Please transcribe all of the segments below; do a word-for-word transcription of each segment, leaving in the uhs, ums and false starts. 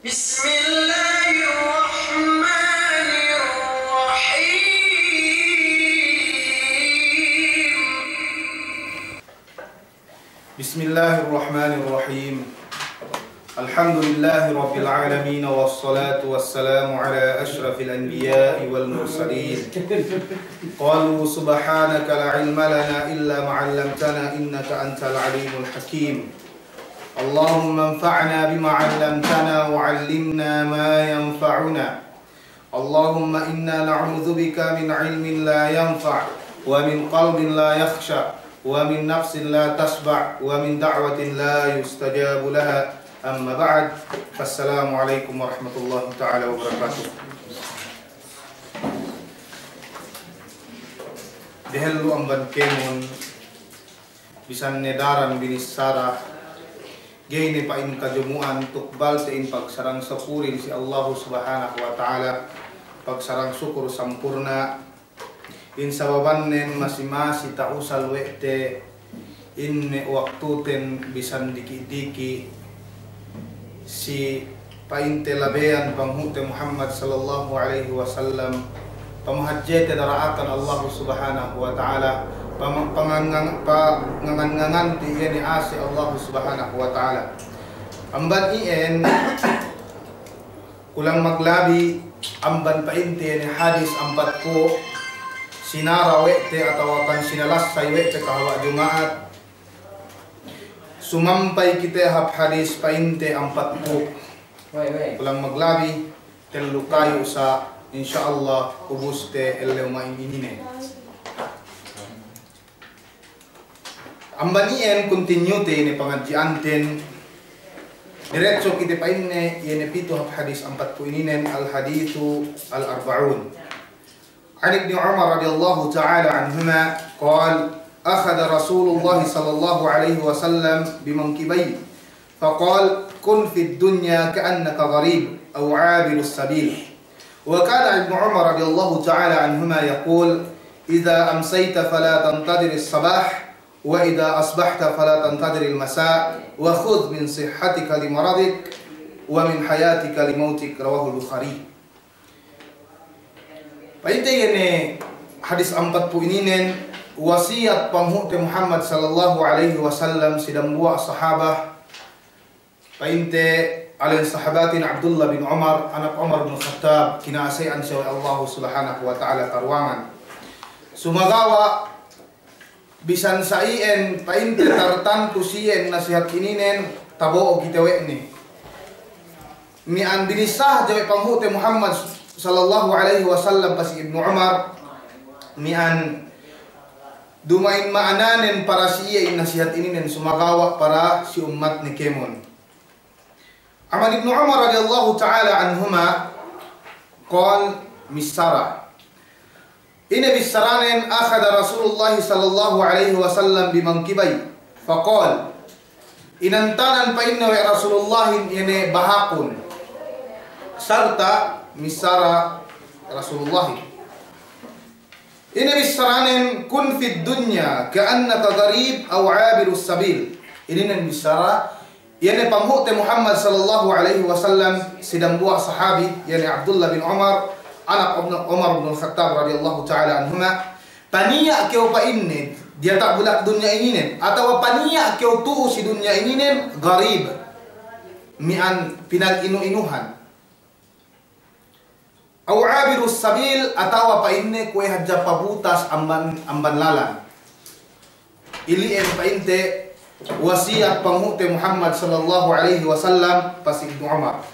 بسم الله الرحمن الرحيم. بسم الله الرحمن الرحيم. الحمد لله رب العالمين، والصلاة والسلام على أشرف الأنبياء والمرسلين. قالوا سبحانك لا علم لنا إلا ما علمتنا إنك أنت العليم الحكيم. اللهم انفعنا بما علمتنا وعلمنا ما ينفعنا. اللهم إنا نعوذ بك من علم لا ينفع ومن قلب لا يخشع ومن نفس لا تشبع ومن دعوة لا يستجاب لها. أما بعد، فالسلام عليكم ورحمة الله تعالى وبركاته. Dehellu amban kēmon bisan ne daran binissara, ga'i ne pa'in kajumu'an, tukbalte in pagsarang sukurin si Allahu Subhanahu wa Ta'ala, pagsarang sukur sampurna', in sababannen masi-masi ta'usal we' te, in me' waktuten bisan diki'-diki', si pa'inte labeyan panghu'te Muhammad sallallahu alaihi wasallam, pamahadjete dara'atan Allahu Subhanahu wa Ta'ala, pama-, pangangan-, pangangan-ngangante iye ne ase' Allahu Subhanahu wa Ta'ala. Amban iyan, kulang maglabi, amban pa'inte iye ne hadis ampatpu', sinara we' te atawa kan sinalassay we' te kahaba' Juma'at, sumampay kite hap hadis pa'inte ampatpu'. Kulang maglabi, tellu kayu' sa, insya Allah, ubus te ellew ma'in ininen. Amban iyan continue te ine pangadji'anten, diretso kite pa'inne, iye ne pitu hap hadis ampatpu' ininen, al-hadithu al-arba'un. عن ابن عمر رضي الله تعالى عنهما قال: أخذ رسول الله صلى الله عليه وسلم بمنكبيه فقال: كن في الدنيا كأنك غريب أو عابر سبيل. وكان ابن عمر رضي الله تعالى عنهما يقول: إذا أمسيت فلا تنتظر الصباح، وإذا أصبحت فلا تنتظر المساء، وخذ من صحتك لمرضك، ومن حياتك لموتك. رواه البخاري. Pa'inte iye ne hadis ampatpu' ininen, wasiyat panghu'te Muhammad sallallahu alaihi wasallam si dambuwa' sahaba, pa'inte alen sahabatin Abdullah bin Umar, anak Umar bin Khattab, kina'ase'an siye we' Allahu Subhanahu wa Ta'ala karuwangan. Sumagawa' bisan sa iyan pa'inte tartantu si iyan nasihat ininen, tabo'o kite we' ne. Mi'an binissā hadja we' panghu'te Muhammad sallallahu alaihi wasallam pa si Ibnu Umar, mi'an duma'in ma'ananen para si iye in nasihat ininen, sumagawa' para si ummatne kēmon. Amban Ibnu Umar radiyallahu ta'ala anhuma, qal, missara. Ine bissaranen, akhadha Rasulullah sallallahu alaihi wasallam bimankibayhi, faqal, inantanan pa'inne we' Rasulullahin iye ne bahakun, sarta' missara Rasulullahin. Ine bissaranen, kun fid dunya ka'annaka gharib aw abirus sabil. Ininen bissara, iye ne panghu'te Muhammad sallallahu alaihi wasallam si dambuwa' sahabi, iye ne Abdullah bin Umar, anak Umar bin Khattab radiyallahu ta'ala anhuma, paniya' kew pa'inne diyata' bulak dunya ininen, atawa paniya' kew tu'u si dunya ininen, gharib, mi'an pinag-inu-inuhan. Aw abirus sabil, atawa pa'inne kuwe' hadja pabutas amban, amban lalan. Ili'en pa'inte wasiyat panghu'te Muhammad sallallahu alaihi wasallam pa si Ibnu Umar.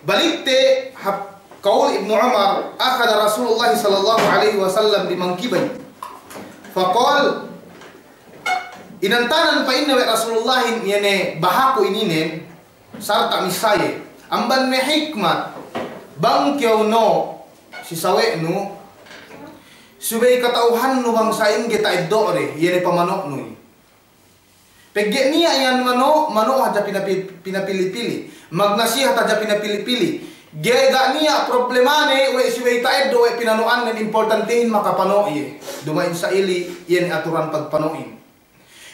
Balikte hap kawul Ibnu Umar, akhadha Rasulullah sallallahu alaihi wasallam bimankibayhi. Faqal, inantanan pa'inne we' Rasulullahin iye ne bahaku ininen, sarta' missā iye, amban me' hikmat, bang kew no' si sawe'nu, subey kata'uhannu bang sa'ingge ta'eddo'de, iye ne pamano'nu. Pegge' niya' iyan mano', mano' hadja pinapi-, pinapili-pili. Magnasihat hadja pinapili-pili. Ga'i, ga' niya' problemane we' subey ta'eddo' we' pinano'annen, importantehin makapano' iye. Duma'in sa'ili, iye ne aturan pagpano'in.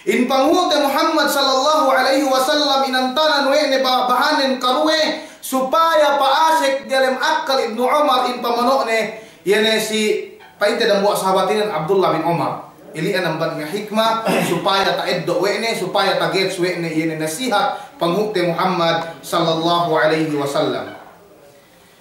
In panghu'te Muhammad sallallahu alaihi wasallam inantanan we' ne bahanen karuwe, supaya pa'asek diyalem akkal Ibnu Umar in pamano'ne, iye ne si pa'inte dambuwa' sahabat inin Abdullah bin Umar. Ili'an amban me' hikma, supaya ta'eddo' we' ne, supaya tagets we' ne, iye ne nasihat Panghu'te Muhammad sallallahu alaihi wasallam.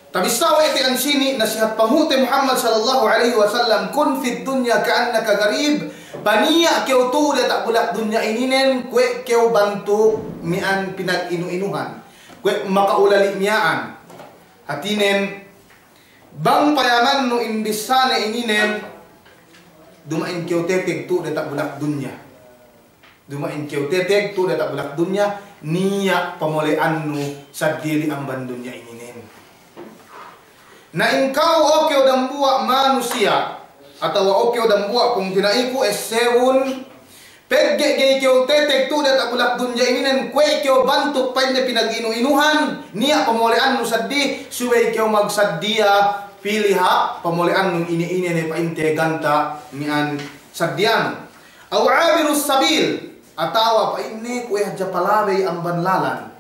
Tabissā we' te ensini' nasihat Panghu'te Muhammad sallallahu alaihi wasallam, "Kun fid dunya ka'annaka gharib." Paniya' kew tu'u diyata' bulak dunya ininen, kuwe' kew bantuk mi'an pinaginu-inuhan. Kuwe' maka'ulali' miya'an. Hātinen, bang payamannu in bissāne ininen, duma'in kew teteg tu'u diyata' bulak dunya. Duma'in kew teteg tu'u diyata' bulak dunya, niya' pamole'annu seddili amban dunya ininen. Na in ka'u, o kew dambuwa' manusiya', atawa o kew dambuwa' pungtina'iku, essebun, pegge' ga'i kew teteg tu'u diyata' bulak dunya ininen, kuwe' kew bantuk pa'inte pinaginu-inuhan, niya' pamole'annu seddili, subey kew magsaddiya, pili hap pamole'annu ine-ine ne pa'inte ganta' mi'an saddiyanu. Aw abirus sabil, atawa pa'inne kuwe' hadja palabey amban lalan.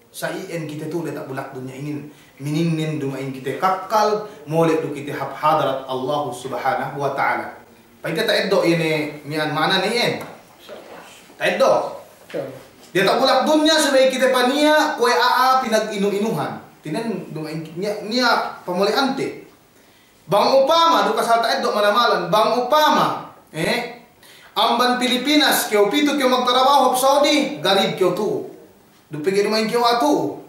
Sa iyan kite tu'u diyata' bulak dunya inin, miningnen duma'in kite kakkal, mole' du kite hap hadarat Allahu Subhanahu wa Ta'ala. Pa'inte ta'eddo' iye ne mi'an ma'anane iyan. Ta'eddo'. Diyata' bulak dunya subey kite paniya' kuwe' a'a pinaginu-inuhan. Hātinen duma'in niya', niya' pamole'ante. Bang upama, duk asal ta'eddo' manamalan, bang upama, eh, amban Pilipinas, kew pitu kew magtarabahu hap Saudi, gharib kew tu'u. Duk pegge' duma'in kew a'a tu'u.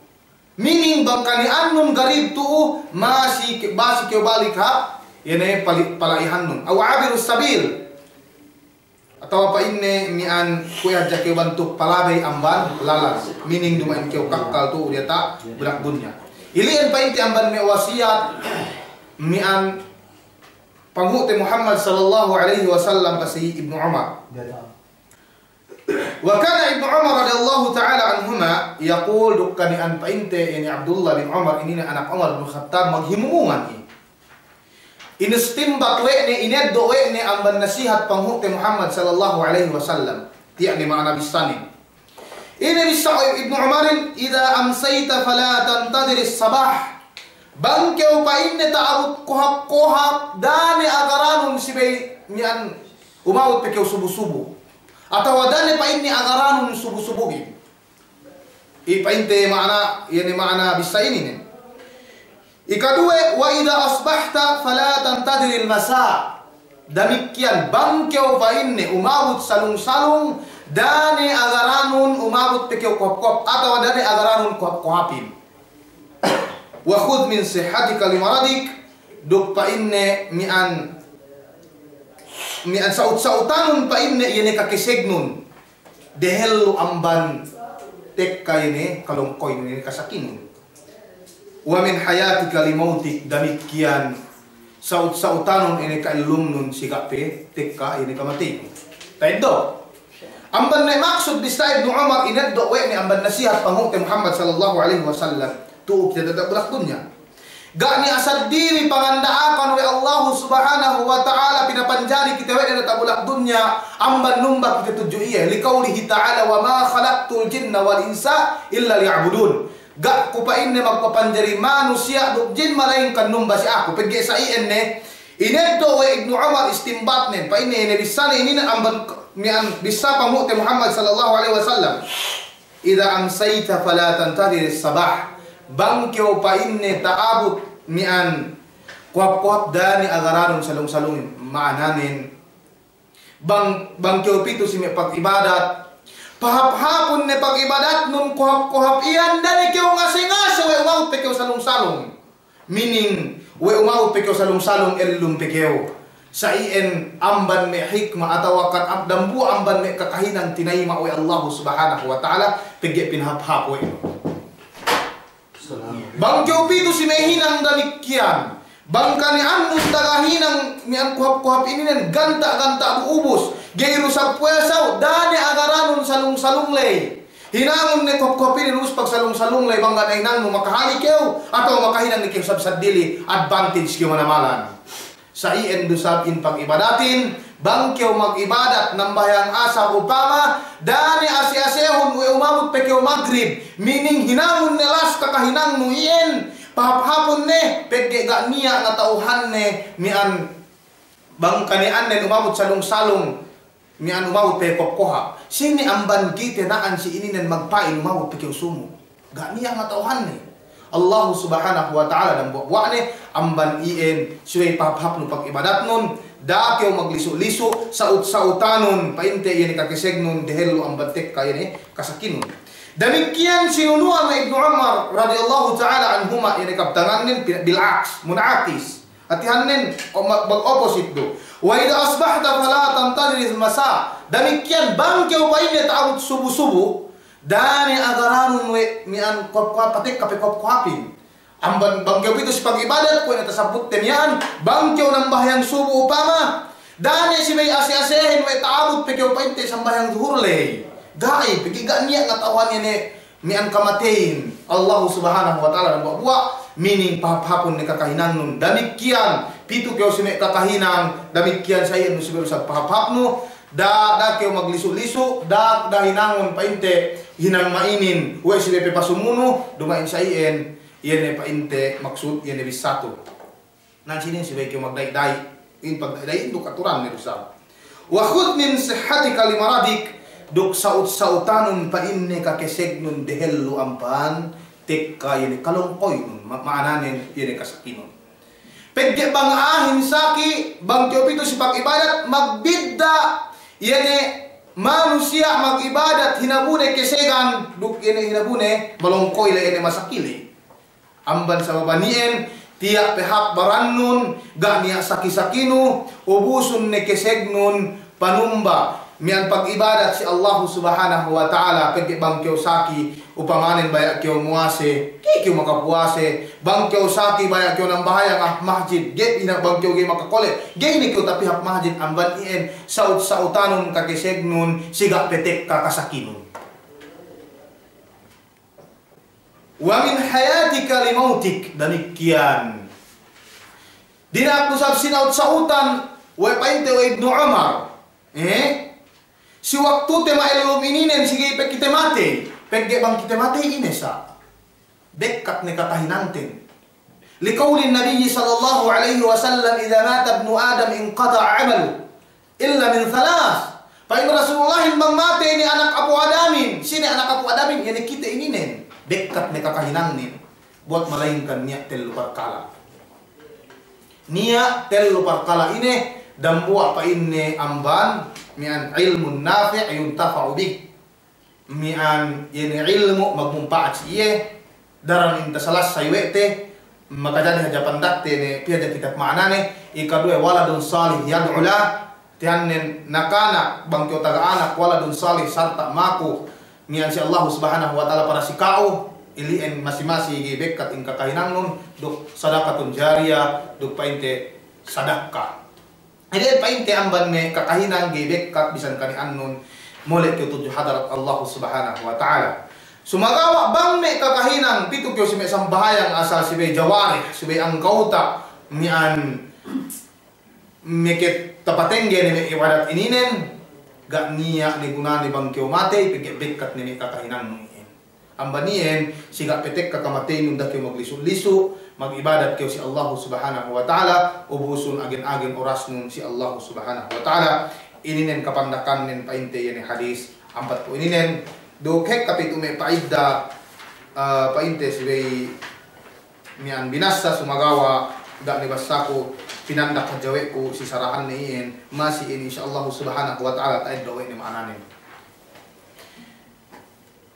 Meaning, bang kani'annun gharib tu'u, masi ke-, masi kew balik hap, iye ne pali-, pala'ihannun. Aw abirus sabil. Atawa pa'inne mi'an kuwe' hadja kew bantuk palabey amban lalan. Meaning duma'in kew kakkal tu'u diyata' bulak dunya. Ili'en pa'inte amban me' wasiyat mi'an Panghu'te Muhammad sallallahu alaihi wasallam pa si Ibnu Umar. Wa kana Ibnu Umar radiyallahu ta'ala anhuma yaqul, duk kani'an pa'inte, iye ne Abdullah bin Umar, inin ne anak Umar bin Khattab, maghimumungan i. Inistimbat we' ne, ineddo' we' ne amban nasihat Panghu'te Muhammad sallallahu alaihi wasallam. Tiya' ne ma'ana bissānen. Ine bissā Ibnu Umarin, "Idha amsayta fala tantadhiris sabah." Bang kew pa'inne ta'abut kohap-kohap, da'a ne agaranun subey mi'an umabut pe kew subu-subu. Atawa da'a ne pa'inne agaranun subu-subuhin. I pa'inte ma'ana, iye ne ma'ana bissā inin ne. Ikaduwe, "Wa idha asbahta fala tantadhiril masa." Damikkiyan, bang kew pa'inne umabut salung-salung, da'a ne agaranun umabut pe kew kohap-kohap, atawa da'a ne agaranun kohap-kohapin. "Wa khudh min sihhatika li maradik." Duk pa'inne mi'an, mi'an sa'ut-sa'utanun pa'inne iye ne kakesegnun. Dehellu amban tekka ine kalongkoy ine kasakinun. "Wa min hayatika li mautik," damikkiyan sa'ut-sa'utanun ine ka'ellumnun si ga' pe tekka ine kamateynun. Ta'eddo'. Amban ne maksud bissā Ibnu Umar ineddo' we' ne amban nasihat Panghu'te Muhammad sallallahu alaihi wasallam, tu'u kite diyata' bulak dunya. Ga' niya' seddili panganda'akan we' Allahu Subhanahu wa Ta'ala pinapanjari kite we' ne diyata' bulak dunya amban numba kite tudju iye. Li qawlihi ta'ala, "Wa ma khalaqtul jinna wal insa illa liya'budun." Ga' ku pa'inne magpapanjari manusiya' duk jin malaingkan numba si aku. Pegge' sa iyan ne, ineddo' we' Ibnu Umar istimbatnen. Pa'inne ine bissāne inin amban k-, mi'an bissā Panghu'te Muhammad sallallahu alaihi wasallam. "Idha amsayta fala tantadhiris sabah." Bang kew pa'inne ta'abut mi'an kohap-kohap, da'a ne agaranun salung-salungin. Ma'ananen, bang, bang kew pitu si me' pag'ibadat, pahāp-hāpun ne pag'ibadatnun kohap-kohap iyan, da'a ne kew ngase-ngase we' umabut pe kew salung-salung. Meaning, we' umabut pe kew salung-salung, ellum pe kew. Sa iyan amban me' hikma atawa kan am-, dambuwa' amban me' kakahinang tinayima' we' Allahu Subhanahu wa Ta'ala, pegge' pinahāp-hāp we'. Bang kew pitu si me' hinang damikkiyan. Bang kani'annun taga hinang mi'an kohap-kohap ininen, ganta'-ganta' du ubus. Ga'i du sab puwesaw, da'a ne agaranun salung-salung ley. Hinangun ne kohap-kohap inin ubus pagsalung-salung ley, bang ga' ne hinangnu makahali kew, atawa makahinang ne kew sab seddili, advantage kew manamalan. Sa iyan du sab in pag'ibadatin, Bang kew mag'ibadat nambahayang asar upama, da'a ne ase'-ase'hun we' umabut pe kew magrib, meaning hinangun ne las kakahinangnu iyan, pahāp-hāpun ne, pegge' ga' niya' ngata'uhanne, miya'an bang kaniya'annen umabut salung-salung, miya'an umabut pe kohap-kohap. Sine amban kite na'an si ininen magpa'in umabut pe kew sumu. Ga' niya' ngata'uhanne. Allahu Subhanahu wa Ta'ala dambuwa'-buwa'ne, amban iyan subey pahāp-hāpnu pag'ibadatnun, da'a kew maglisu'-lisu', sa'ut-sa'utanun, pa'inte iye ne kakesegnun, dehellu amban tekka iye ne kasakinun. Damikkiyan sinunu'an we' Ibnu Umar radiyallahu ta'ala anhuma iye ne kabtangannen, bil aks, mun'akis. Hātihannen, o-, ma-, bang opposite du. Wa idha asbahta fala tantadhiril masa. Damikkiyan bang kew pa'inne ta'abut subu-subu, da'a ne agaranun we' miya'an kohap-kohap, patekka pe kohap-kohapin. Amban bang kew pitu si pag'ibadat, kuwe' ne tasabutte miya'an, bang kew nambahayang subu upama, da'a ne subey ase'-ase'hin we' ta'abut pe kew pa'inte sambahayang duhur ley. Ga'i, pegge' ga' niya' ngata'uhan iye ne miya'an kamateyin Allahu Subhanahu wa Ta'ala dambuwa'-buwa', meaning pahāp-hāpun ne kakahinangnun. Damikkiyan, pitu kew si me' kakahinang, damikkiyan sa iyan nu subey usab pahāp-hāpnu, da'a, da'a kew maglisu'-lisu', da'a, da'a hinangun pa'inte hinang ma'inin, we' subey pe pasumunu, duma'in sa iyan, iye ne pa'inte maksud, iye ne bissātu. Na sinin subey kew magda'i-da'i. In pagda'i-da'i duk aturanne du sa. Wa khudh min sihhatika li maradik. Duk sa'ut-sa'utanun pa'inne kakesegnun dehellu amban tekka iye ne kalongkoynun. Ma-, ma'ananen iye ne kasakinun. Pegge' bang a'ahin saki, bang kew pitu si pag'ibadat, magbidda' iye ne manusiya' mag'ibadat hinabune kesegan, duk iye ne hinabune malongkoy le iye ne masaki le. Amban sabab ani'en, tiya' pe hāp barannun, ga' niya' saki-sakinu, ubusun ne kesegnun, panumba, miya'an pag'ibadat si Allahu Subhanahu wa Ta'ala, pegge' bang kew saki, upamanen baya' kew muwase, ga'i kew makapuwase, bang kew saki, baya' kew nambahayang hap masjid, ga'i ina bang kew ga'i makakole', ga'i ne kew tapī hap masjid, amban iyan, sa'ut-sa'utanun kakesegnun, si ga' pe tekka kasakinun. Wa min hayatika li mautik, damikkiyan. Dina'ak du sab sina'ut-sa'utan, we' pa'inte we' Ibnu Umar. Eh? Si waktute ma'ellum ininen si ga'i pe kite matey, pegge' bang kite matey ine sa'. Bekkat ne kakahinangten. Li qawlin Nabiyyi sallallahu alaihi wasallam, "Idha mata ibnu Adam inqata'a amaluhu." Illa min thalath. Pa'in Rasulullahin bang matey ne anak apu' Adamin, sine anak apu' Adamin, iye ne kite ininen, bekkat ne kakahinangnen, buwat malaingkan niya' tellu parkala'. Niya' tellu parkala' ine, dambuwa' pa'inne amban, miya'an ilmun nafi' yuntafa'u bih. Miya'an iye ne ilmu' magmumpa'at si iye, daran in tasalassay we' te, makajari hadja pandakte ne, pī hadja kitab ma'anane, ikaduwe waladun salih yad'u lah, tiyannen nakanak, bang kew taga anak, waladun salih sarta' maku, miya'an si Allahu Subhanahu wa Ta'ala para si ka'u, ili'en masi-masi ga'i bekkat in kakahinangnun, duk sadaqatun jariyah, duk pa'inte sadakka. Ede pa'inte amban me' kakahinang ga'i bekkat bisan kani'annun mole' kew tudju hadarat Allahu Subhanahu wa Ta'ala. Sumagawa' bang me' kakahinang pitu kew si me' sambahayang asal subey jawarih, subey anggawta' miya'an meke tapatengge ne me' ibadat ininen, ga' niya' ne gunane bang kew matey, pegge' bekkat ne me' kakahinangnu iyan. Amban iyan, si ga' pe tekka kamateynun da'a kew maglisu'-lisu', mag'ibadat kew si Allahu Subhanahu wa Ta'ala, ubusun agen-agen orasnun si Allahu Subhanahu wa Ta'ala. Ininen kapandakannen pa'inte iye ne hadis ampatpū' ininen. Duk hekka pitu me' pa'idda, eh, pa'inte subey miya'an binassa sumagawa' ga' ne bassaku, pinandak hadja we' ku si sarahanne iyan, masi iyan insya Allahu Subhanahu wa Ta'ala ta'eddo' we' ne ma'ananen.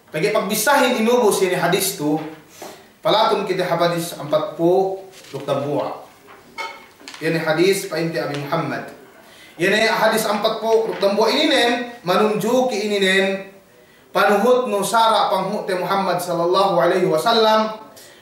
Pegge' pagbissahin inubus iye ne hadis tu, palatun kite hap hadis ampatpū' duk dambuwa'. Iye ne hadis pa'inte Abi Muhammad. Iye ne hadis ampatpū' duk dambuwa' ininen, manunjuki ininen, panuhutnu sara' panghu'te Muhammad sallallahu alaihi wasallam,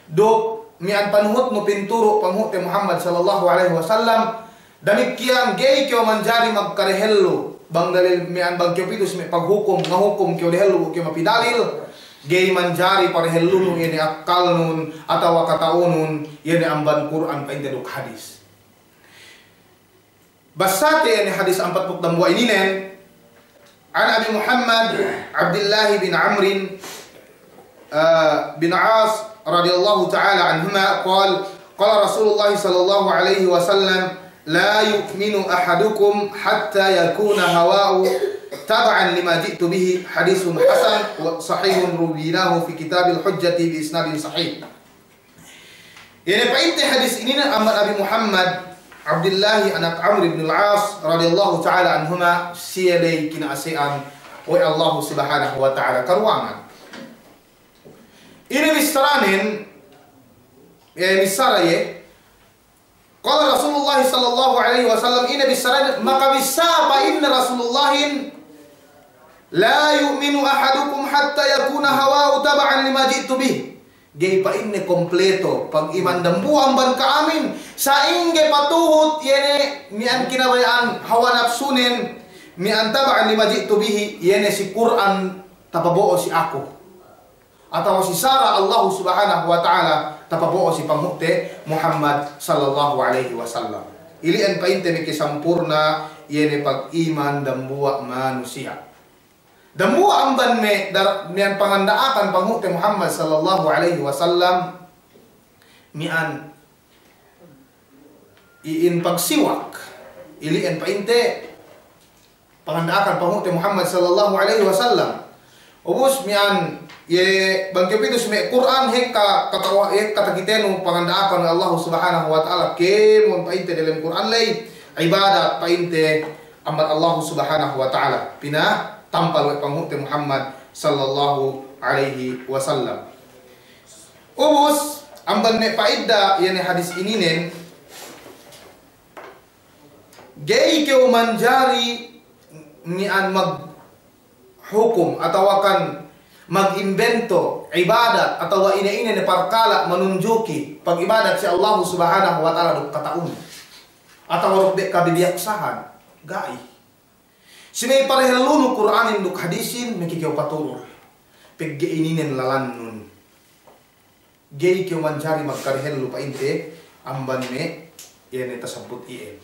duk miya'an panuhutnu pinturu' panghu'te Muhammad sallallahu alaihi wasallam, Damikkiyan, ga'i kew manjari magkadehellu, bang dalil miya'an bang kew pitu si me' paghukum, ngahukum kew dehellu bu kew mapidalil, ga'i manjari padehellunu iye ne akkalnun, atawa kata'unun, iye ne amban Kur'an pa'inte duk hadis. Basate ne hadis ampatpū' duk dambuwa' ininen, an Abi Muhammad Abdillah bin Amrin, eh, bin As radiyallahu ta'ala anhuma, qal, qala Rasulullah sallallahu alaihi wasallam, "La yu'minu ahadukum hatta yakuna hawa'uhu taba'an lima ji'tu bihi." Hadisun hasan wa sahihun, ruwinahu fi kitabil hujjati bi isnadin sahih. Iye ne pa'inte hadis ininen amban Abi Muhammad Abdillahi anak Amr ibn al-As radiyallahu ta'ala anhuma, siye ley kina'ase'an we' Allahu Subhanahu wa Ta'ala karuwangan. Ine bissaranen, eh, bissara iye, qala Rasulullah sallallahu alaihi wasallam, ine bissaranen, makabissā pa'inne Rasulullahin, "La yu'minu ahadukum hatta yakuna hawa'uhu taba'an lima ji'tu bih." Ga'i pa'inne kompleto pag'iman dambuwa' amban ka'amin, sa'ingge patuhut iye ne miya'an kinabaya'an hawa napsunen, miya'an taba'an lima ji'tu bihi, iye ne si Kur'an tapabo'o si aku, atawa si sara' Allahu Subhanahu wa Ta'ala tapabo'o si Panghu'te Muhammad sallallahu alaihi wasallam. Ili'en pa'inte miki sampurna' iye ne pag'iman dambuwa' manusiya'. Dambuwa' amban me' dar-, miya'an panganda'akan Panghu'te Muhammad sallallahu alaihi wasallam, miya'an iyan pagsiwak. Ili'en pa'inte panganda'akan Panghu'te Muhammad sallallahu alaihi wasallam. Ubus miya'an, iye bang kew pitu si me' Kur'an, hekka katawa-, hekka takitenu panganda'akan Allahu Subhanahu wa Ta'ala, kēmon pa'inte delem Kur'an ley, ibadat pa'inte amban Allahu Subhanahu wa Ta'ala pinatampal we' Panghu'te Muhammad sallallahu alaihi wasallam. Ubus, amban me' pa'ida iye ne hadis ininen, ga'i kew manjari miya'an maghukum atawakan magimbento ibadat atawa ine-ine ne parkala' manunjuki pag'ibadat si Allahu Subhanahu wa Ta'ala duk kata'uhin atawa duk be' kabibiyaksahan. Ga'i. Subey parehellunu Kur'anin duk hadisin, miki kew paturul. Pegge' ininen lalannun. Ga'i kew manjari magkarehellu pa'inte amban me' iye ne tasabbut iyan.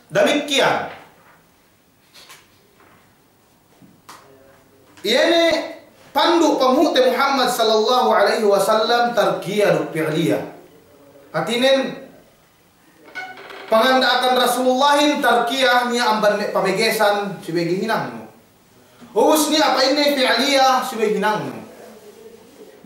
Damikkiyan iye ne pandu' Panghu'te Muhammad sallallahu alaihi wasallam tarkiya duk fi'liya. Hātinen, panganda'akan Rasulullahin tarkiya niya' amban me' pamegesan subey ga'i hinangnu. Ubus niya' pa'inne fi'liya subey hinangnu.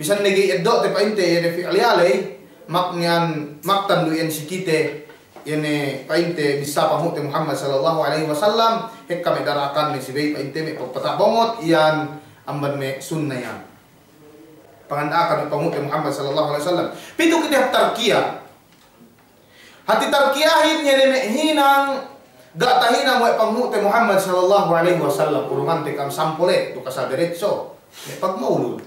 Bisan ne ga'i eddo'te pa'inte iye ne fi'liya ley, mak niyan, maktandu iyan si kite, iye ne pa'inte bissā Panghu'te Muhammad sallallahu alaihi wasallam, hekka me' dara'akanne subey pa'inte me' pagpata'bongot iyan amban me' sunna iyan. Panganda'akan Panghu'te Muhammad sallallahu alaihi wasallam. Pitu kite hap tarkiya. Hāti tarkiyahin iye ne me' hinang, ga' tahinang we' Panghu'te Muhammad sallallahu alaihi wasallam, urungante kam sampole, tu kasal derecho, me' pagmaulud.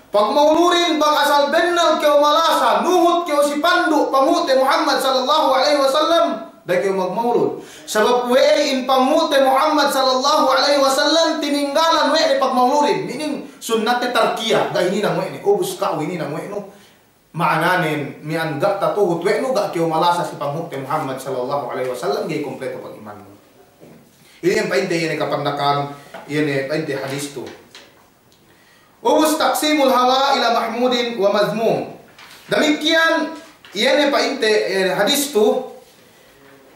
Pagmauludin bang asal bennal kew malasa, nuhut kew si pandu' Panghu'te Muhammad sallallahu alaihi wasallam, da'a kew magmaulud. Sabab we'ey in Panghu'te Muhammad sallallahu alaihi wasallam tininggalan we' ne pagmauludin, meaning sunnatte tarkiya, ga' hininang we' ne, ubus ka'u hininang we' nu. Ma'ananen, miya'an ga' tatuhut we' nu, ga' kew malasa si Panghu'te Muhammad sallallahu alaihi wasallam, ga'i kompleto pag'imannu. Ili'en pa'inte iye ne kapandakan, iye ne pa'inte hadis tu. Ubus taqsimul hawa ila mahmudin wa madhmum. Damikkiyan, iye ne pa'inte, iye ne hadis tu,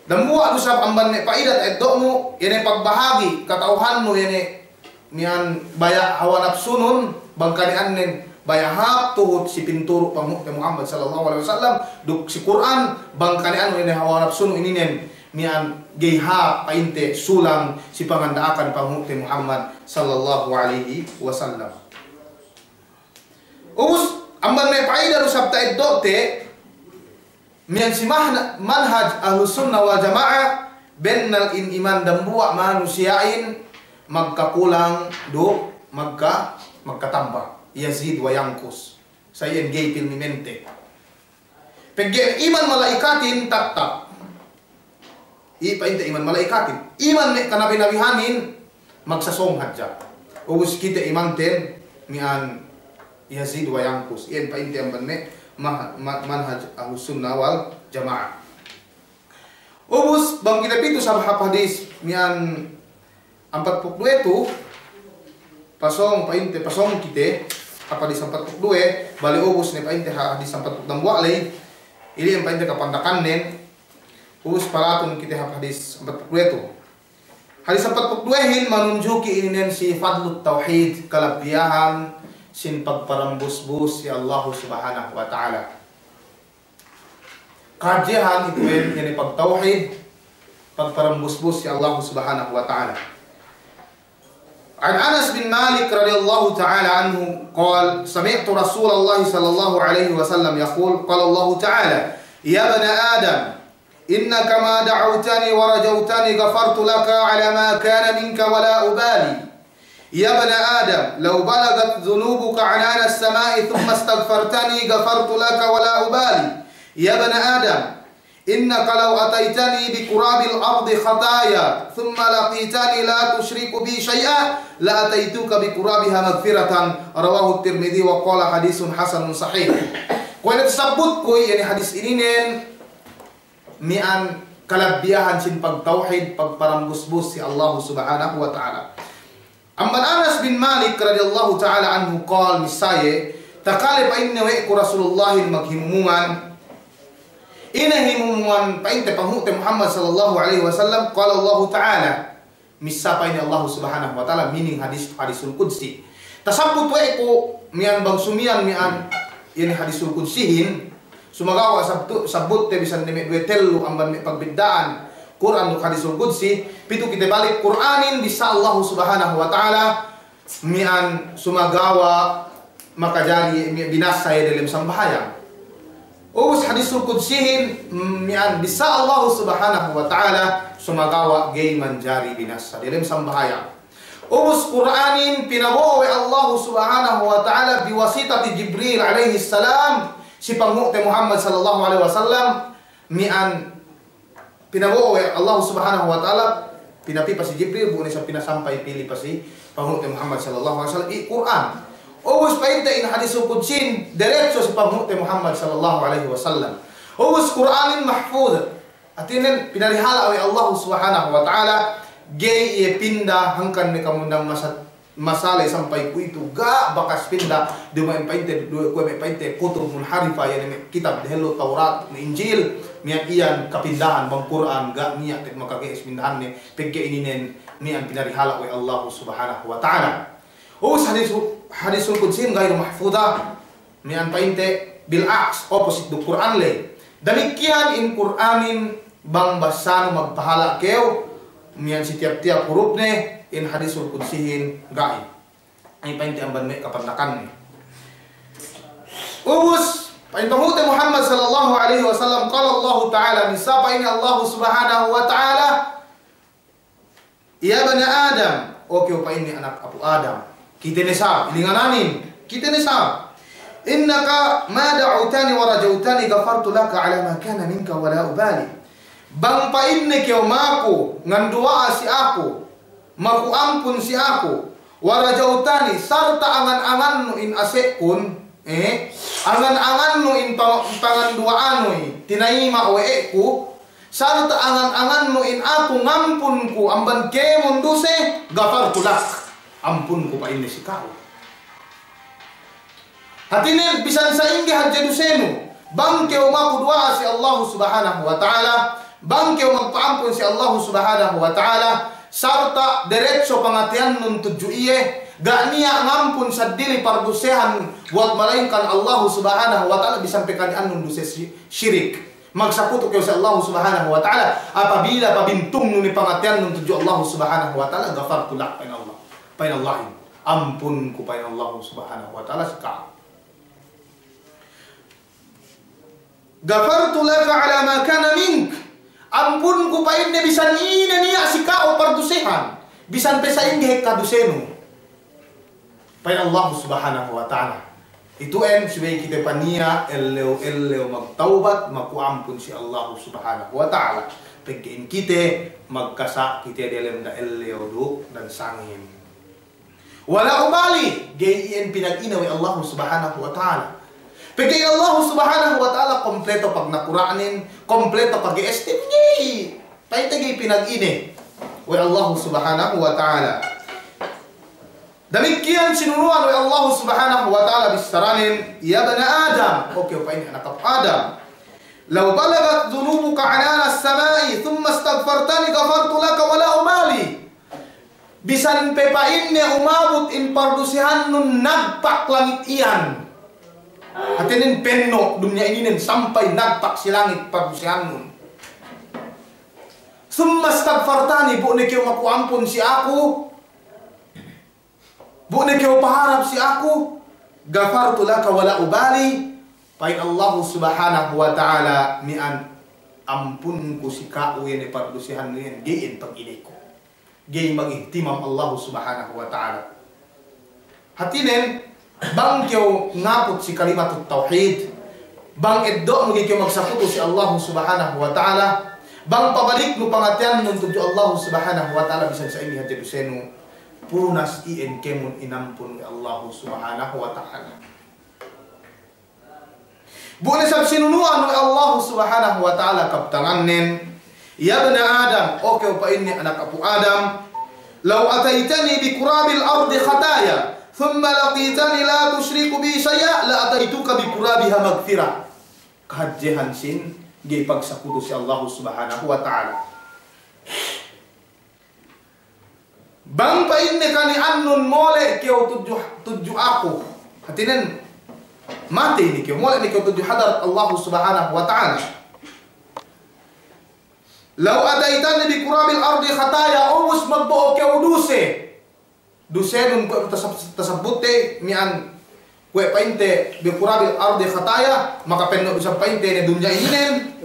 dambuwa' du isab amban me' pa'ida ta'eddo'nu, iye ne pagbahagi' kata'uhannu, iye ne miya'an baya' hawa napsunun, bang kani'annen baya' hāp tuhut si pinturu' Panghu'te Muhammad sallallahu alaihi wasallam, duk si Kur'an, bang kani'annu ine hawa napsunu ininen, miya'an ga'i hāp pa'inte sulang si panganda'akan Panghu'te Muhammad sallallahu alaihi wasallam. Ubus, amban me' pa'ida du isab ta'eddo'te, miya'an si mahna-, manhaj Ahlus Sunnah wal Jama'ah, bennal in iman dambuwa' manusiya'in magkakulang duk magka-, magkatamba. Yazid wa yanqus. Sa iyan ga'i pilmimente. Pegge' iman mala'ikatin tattap. Iye pa'inte iman mala'ikatin. Iman me' kanabi-nabihanin magsasōng hadja. Ubus kite imanten miya'an yazid wa yanqus. Iyan pa'inte amban me' ma-, ma-, manhaj Ahlus Sunnah wal Jama'ah. Ubus, bang kite pitu sa hap hadis miya'an ampatpū' duk duwe tu, pasōng pa'inte, pasōng kite, hap hadis ampatpū' duk duwe, bale ubus ne pa'inte ha-, hadis ampatpū' dambuwa' ley, ili' pa'inte kapandakannen, ubus palatun kite hap hadis ampatpū' duk duwe tu. Hadis ampatpū' duk duwehin manunjuki ininen si fadlut tawhid, kalabbiyahan sin pagparambusbus si Allahu Subhanahu wa Ta'ala. Kahadjehan itu'en, ya'ni pagtawhid, pagparambusbus si Allahu Subhanahu wa Ta'ala. عن أنس بن مالك رضي الله تعالى عنه قال: سمعت رسول الله صلى الله عليه وسلم يقول: قال الله تعالى: يا ابن آدم، إنك ما دعوتني ورجوتني غفرت لك على ما كان منك ولا أبالي. يا ابن آدم، لو بلغت ذنوبك عنان السماء ثم استغفرتني غفرت لك ولا أبالي. يا ابن آدم، إنك لو أتيتني بقراب الأرض خطايا ثم لقيتني لا تشرك بي شيئا لأتيتك بقرابها مغفرة. رواه الترمذي وقال: حديث حسن صحيح. Kuwe' ne tasabbut kuwe', ya'ni hadis ininen, miya'an kalabbiyahan sin pagtawhid, pagparambusbus si Allahu Subhanahu wa Ta'ala. Amban Anas bin Malik radiyallahu ta'ala anhu qal, missā iye, takale pa'inne we' ku Rasulullahin maghimumungan, ine himumungan pa'inte Panghu'te Muhammad sallallahu alaihi wasallam, qala Allahu ta'ala, missā pa'inne Allahu Subhanahu wa Ta'ala, meaning hadis, hadisul qudsi. Tasabbut we' ku miya'an bang sumiyan miya'an, ya'ni hadisul qudsihin, sumagawa' sabtu-, sabbutte bisan ne me' duwe tellu amban me' pagbidda'an Kur'an duk hadisul qudsi, pitu kite balik Kur'anin, bissā Allahu Subhanahu wa Ta'ala, miya'an sumagawa' makajari me' binassa iye delem sambahayang. Ubus hadisul qudsihin, mm, miya'an bissā Allahu Subhanahu wa Ta'ala, sumagawa' ga'i manjari binassa delem sambahayang. Ubus Kur'anin pinabo'o we' Allahu Subhanahu wa Ta'ala biwasitati Jibril alaihis salam, si Panghu'te Muhammad sallallahu alaihi wasallam, miya'an pinabo'o we' Allahu Subhanahu wa Ta'ala, pinapi pa si Jibril, bu ne sa pinasampay pī pa si Panghu'te Muhammad sallallahu alaihi wasallam, i Kur'an. Ubus pa'inte in hadisul qudsin, derecho si Panghu'te Muhammad sallallahu alaihi wasallam. Ubus Kur'anin mahfuz. Hātinen pinarihala' we' Allahu Subhanahu wa Ta'ala, ga'i iye pinda hangkan ne kamundang masa, masa ley sampay kuwe'itu, ga' bakas pinda, duma'in pa'inte, du-, kuwe' me' pa'inte kutub munharifa, ya'ni me' kitab dehellu Tawrat, me' Injil, miya'an iyan kapindahan bang Kur'an, ga' niya' te'ed makage'es pindahanne, pegge' ininen miya'an pinarihala' we' Allahu Subhanahu wa Ta'ala. Ubus hadisu-, hadisul qudsin ghairu mahfudha. Miya'an pa'inte bil aks, opposite du Kur'an ley. Damikkiyan in Kur'anin bang bassanu magpahala' kew, miya'an si tiyap-tiyap hurupne, in hadisul qudsihin ga'i. Iye pa'inte amban me' kapandakanne. Ubus, pa'in Panghu'te Muhammad sallallahu alaihi wasallam, qala Allahu ta'ala, missā pa'inne Allahu Subhanahu wa Ta'ala, "Ya bana Adam," o kew pa'inne anak apu' Adam. Kite ne sa, ilingananin, kite ne sa. "Innaka ma da'awtani wa rajawtani ghafartu laka ala ma kana minka wa la ubali." Bang pa'inne kew maku, nganduwa'a si aku, maku ampun si aku, wa rajawtani, sarta' angan-angannu in asekun, eh, angan-angannu in pang-, panganduwa'anu, tinayima' we' ku, sarta' angan-angannu in aku ngampunku amban kēmon duse, ghafartu lak, ampunku pa'inne si ka'u. Hātinen bisan sa'ingge hadja dusenu, bang kew maku duwa'a si Allahu Subhanahu wa Ta'ala, bang kew magpa'ampun si Allahu Subhanahu wa Ta'ala, sarta' derecho pangateyannun tudju iye, ga' niya' ngampun seddili pardusehan buwat malaingkan Allahu Subhanahu wa Ta'ala, bisan pe kani'annun duse si-, sirik. Magsakutu kew si Allahu Subhanahu wa Ta'ala, apabila pabintungnu ne pangateyannun tudju Allahu Subhanahu wa Ta'ala, ghafartu lak, pa'in Allah. Pa'in Allahin, ampunku, pa'in Allahu Subhanahu wa Ta'ala, si ka'u. Ghafartu laka ala ma kana mink. Ampunku pa'inne bisan ine niya' si ka'u pardusehan. Bisan pe sa'ingge hekka dusenu. Pa'in Allah Subhanahu wa Ta'ala. Itu'en subey kite paniya' ellew-ellew magtawbat, maku ampun si Allah Subhanahu wa Ta'ala. Pegge' in kite magkasa' kite delem da ellew duk dan sangem. Wa la ubali, ga'i iyan pinag'ina we' Allahu Subhanahu wa Ta'ala. Pegge' Allahu Subhanahu wa Ta'ala kompleto pagnakura'nen, kompleto pagge'esnen, ga'i. Pa'inte ga'i pinagine we' Allahu Subhanahu wa Ta'ala. Damikkiyan sinunuwan we' Allahu Subhanahu wa Ta'ala bissaranen, "Ya bna Adam," o kew pa'inne anak apu' Adam, "law balagat dhunubuka 'anana as-sama'i thumma istaghfartani ghafartu laka wa la ubali." Bisan pe pa'inne umabut in pardusehannun nagpak langit iyan. Hātinen penno' dunya ininen sampay nagpak si langit pardusehannun. Thumma istaghfartani, bu ne kew maku ampun si aku, bu ne kew paharap si aku, ghafartu laka wa la ubali, pa'in Allahu Subhanahu wa Ta'ala, miya'an ampunku si ka'u iye ne pardusehannu iyan, ga'i iyan pag'ineku. Ga'i magihtimam Allahu Subhanahu wa Ta'ala. Hātinen, bang kew ngaput si kalimatut tawhid, bang eddo'nu ga'i kew magsakutu si Allahu Subhanahu wa Ta'ala, bang pabaliknu pangateyannun tudju Allahu Subhanahu wa Ta'ala bisan sa'ingge hadja dusenu, punas iyan kēmon inampun we' Allahu Subhanahu wa Ta'ala. Bu ne sab sinunuwan we' Allahu Subhanahu wa Ta'ala kabtangannen, "Ya bna Adam," o kew pa'inne anak apu' Adam, "law ataytani bi qurabil ardi khataya, thumma laqitani la tushriku bi shay'a, la ataytuka bi qurabiha maghfirah." Kahadjehan sin ga'i pagsakutu si Allahu Subhanahu wa Ta'ala. Bang pa'inne kani'annun mole' kew tudju, tudju aku. Hātinen, matey ne kew, mole' ne kew tudju hadarat Allahu Subhanahu wa Ta'ala. "Law ataytani bi qurabil ardi khataya," ubus magbo'o kew duse. Dusenun kuwe' tasab-, tasabbutte miya'an kuwe' pa'inte bi qurabil ardi khataya, makapenno' duse pa'inte ne dunya ininen.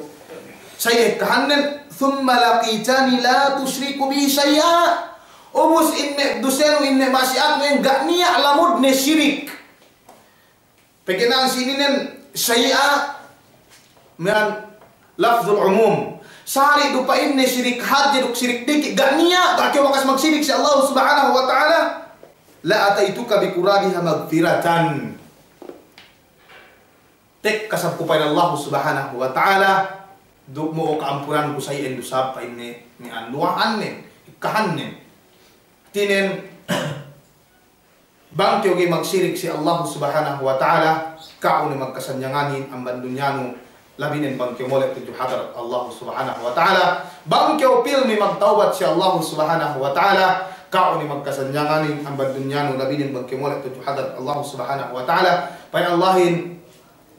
Sa iye kahannen, "Thumma laqitani la tushriku bi shay'a." Ubus in me' dusenu, in me' ma'asiyatnu iyan ga' niya' lamudne sirik. Pegge' na'an si ininen shay'a miya'an lafzul umum. Sali' du pa'inne sirik hadje duk sirik diki', ga' niya', ga' kew bakas magsirik si Allahu Subhanahu wa Ta'ala. "La ataytuka bi qurabiha maghfiratan." Tekka sab ku pa'in Allahu Subhanahu wa Ta'ala, duk mo'o ka'ampunanku sa iyan dusab pa'inne miya'an luwa'annen, ikkahannen. Hātinen, bang kew ga'i magsirik si Allahu Subhanahu wa Ta'ala, ka'u ne magkasanyanganin amban dunyanu, labinen bang kew mole' tudju hadarat Allahu Subhanahu wa Ta'ala. Bang kew pilmi magtawbat si Allahu Subhanahu wa Ta'ala, ka'u ne magkasanyanganin amban dunyanu, labinen bang kew mole' tudju hadarat Allahu Subhanahu wa Ta'ala. Pa'in Allahin,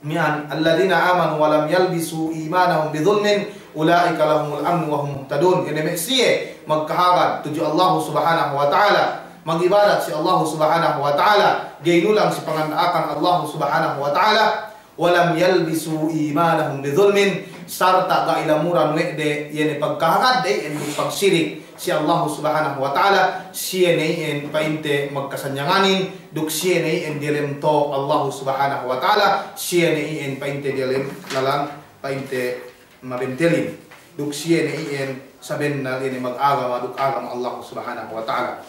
miya'an, "Alladhina amanu wa lam yalbisu imanahum bi dhulmin, ulaika lahumul amnu wa hum muhtadun." Iye ne me' siye magkahagad tudju Allahu Subhanahu wa Ta'ala, magibadat si Allahu Subhanahu wa Ta'ala, ga'i nulang si panganda'akan Allahu Subhanahu wa Ta'ala, "wa lam yalbisu imanahum bi dhulmin," sarta' ga' ilamuran we' de iye ne pagkahagad de iyan duk pagsirik si Allahu Subhanahu wa Ta'ala, siye ne iyan pa'inte magkasanyanganin, duk siye ne iyan diyalem to' Allahu Subhanahu wa Ta'ala, siye ne iyan pa'inte diyalem lalan pa'inte mabentelin, duk siye ne iyan sabennal iye ne magagama duk agama Allahu Subhanahu wa Ta'ala.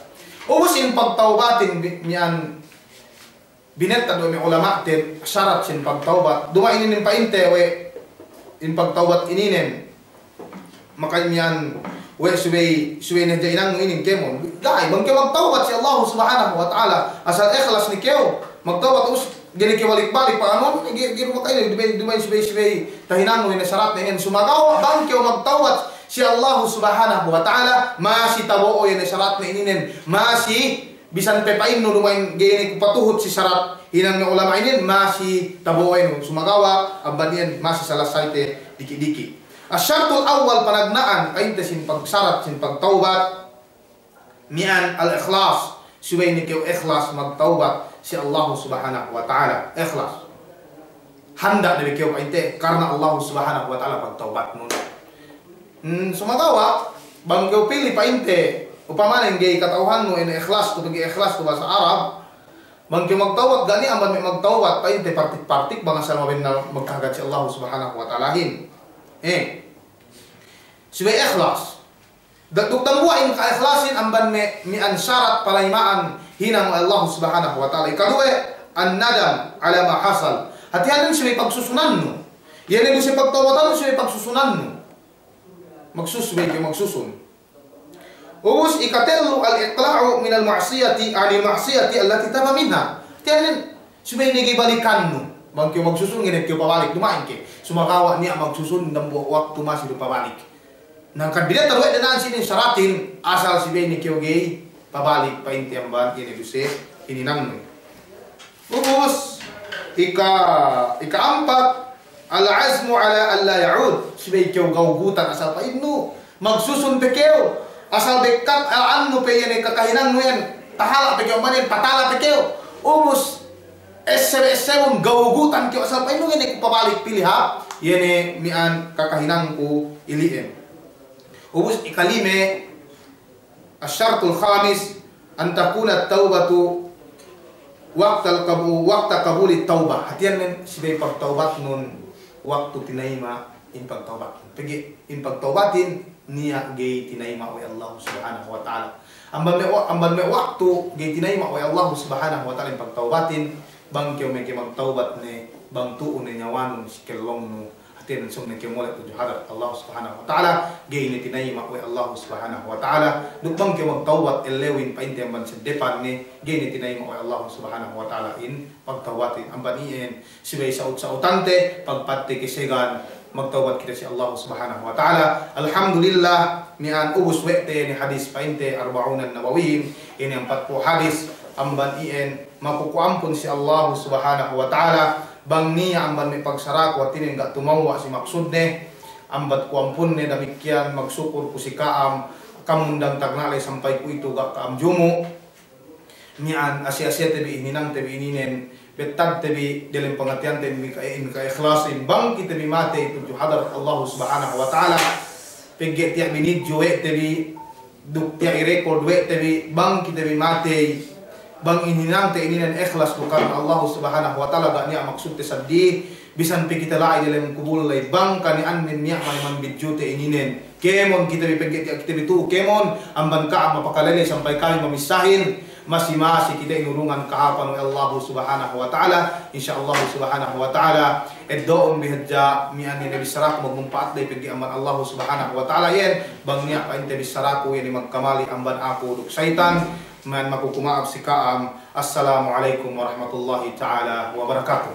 Ubus in pagtawbatin bi-, miya'an binettad we' me' ulama'ten sarat sin pagtawbat. Duma'in inin pa'inte we' in pagtawbat ininen. Maka'in miya'an we' subey, subey ne hadja inannu inin kēmon. Ga'i, bang kew magtawbat si Allahu Subhanahu wa Ta'ala, asal ikhlas ne kew magtawbat, us ga'i ne kew balik-balik pa'anun, ga'i, ga'i du maka'in, duma'in, duma'in subey, subey tahinangnu inin saratne inin. Sumagawa' bang kew magtawbat si Allahu Subhanahu wa Ta'ala, masi tabo'o inin saratne inin, masi bisan pe pa'innu duma'in ga'i ne ku patuhut si sarat hinang me' ulama' inin, masi tabo'onu. Sumagawa' amban iyan masi salasayte diki'-diki'. As-shartul awwal, panagna'an pa'inte sin pagsarat sin pagtawbat, miya'an al-ikhlas. Subey ne kew ikhlas magtawbat si Allahu Subhanahu wa Ta'ala. Ikhlas. Handa' ne bi kew pa'inte karna Allahu Subhanahu wa Ta'ala pagtawbatnun. Hmm, sumagawa', bang kew pī pa'inte, upamane ga'i kata'uhannu ine ikhlas tu, pegge' ikhlas tu bahasa Arab, bang kew magtawbat, ga' niya' amban me' magtawbat pa'inte partik-partik, bang asal mabennal magkahagad si Allahu Subhanahu wa Ta'alahin. Eh. Subey ikhlas. Da-, duk dambuwa' in ka'ikhlasin amban me', miya'an sarat palaima'an hinang Allahu Subhanahu wa Ta'ala. Ikaduwe, an-nadam ala ma hasal. Hātihannen subey pagsusunannu. Iye ne duse pagtawbatannu subey pagsusunannu. Magsus-, subey kew magsusun. Ubus ikatellu al-iqla'u minal ma'siyati, anil ma'siyati allati taba minha. Tiyanin, subey ne ga'i balikannu. Bang kew magsusun ga'i ne kew pabalik, duma'in ke. Sumagawa' niya' magsusun dambuwa' waktu masi du pabalik. Na kan bidda' taruwe' de nan sinin saratin, asal subey ne kew ga'i pabalik pa'inte amban ine duse hininangnu. Ubus, ika, ika'ampat, al-azmu ala alla ya'ud. Subey kew gawgutan asal pa'innu. Magsusun pe kew. Asal bekkat, a'annu pe iye ne kakahinangnu iyan. Tahala' pe kew manen, patala pe kew. Ubus, esseb-essebun gawgutan kew asal pa'innu iye ne ku pabalik pī liha. Iye ne mi'an kakahinangku ili'en. Ubus, ikalime, Asy-syartul khamis, an takuna at-taubatu waqtal qabu-, waqta qabulit taubah. Hātihan men subey pagtawbatnun waktu tinayima' in pagtawbatnun. Pegge' in pagtawbatin niya' ga'i tinayima' we' Allah Subhanahu wa Ta'ala. Amban me' wa-, amban me' waktu ga'i tinayima' we' Allah Subhanahu wa Ta'ala in pagtawbatin, bang kew meke magtawbat ne, bang tu'u ne nyawanun si kellongnu, hātihan sōng ne kew mole' tudju hadarat Allah Subhanahu wa Ta'ala, ga'i ne tinayima' we' Allah Subhanahu wa Ta'ala. Duk bang kew magtawbat ellewin pa'inte amban seddepan ne, ga'i ne tinayima' we' Allah Subhanahu wa Ta'ala in pagtawbatin. Amban iyan, subey sa'ut-sa'utante, pagpa'inte kesegan, magtawbat kite si Allah Subhanahu wa Ta'ala. Alhamdulillah, mi'an ubus we' te ne hadis pa'inte Arba'unan Nawawiyin, ine ampatpū' hadis, amban iyan, maku ku ampun si Allah Subhanahu wa Ta'ala, bang niya' amban me' pagsaraku hātinen ga' tumewwa' si maksudne, ambat ku ampunne, damikkiyan magsukur ku si ka'am, ka'am undang tagna'le sampay kuwe'itu ga' ka'am jumu', mi'an asiya-asiyate bi hininangte bi ininen, bettadte bi delem pangateyante bi mika-, mika-ikhlasin, bang kite bi matey tudju hadarat Allah Subhanahu wa Ta'ala, pegge' tiya' binidju we' te bi, duk tiya' i-record we' te bi, bang kite bi matey, bang in hinangte ininen ikhlas du karna Allah Subhanahu wa Ta'ala, ga' niya' maksudte saddi, bisan pe kite la'i delem kubul ley, bang kaniya'an niya' man, man bidjute ininen. Kēmon kite bi pegge' tiya' kite bi tu'u kēmon, amban ka'am mapakalele sampay kami mamissahin, masi-masi kite inurungan kahāpan we' Allah Subhanahu wa Ta'ala. Insya Allah Subhanahu wa Ta'ala, eddo'un bi hadja mi'an ine bissaraku magmumpa'at ley pegge' amban Allah Subhanahu wa Ta'ala iyan. Bang niya' pa'inte bissaraku iyan magkamali amban aku duk saytan, man maku ku ma'ap si ka'am. Assalamu alaikum warahmatullahi ta'ala wabarakatuh.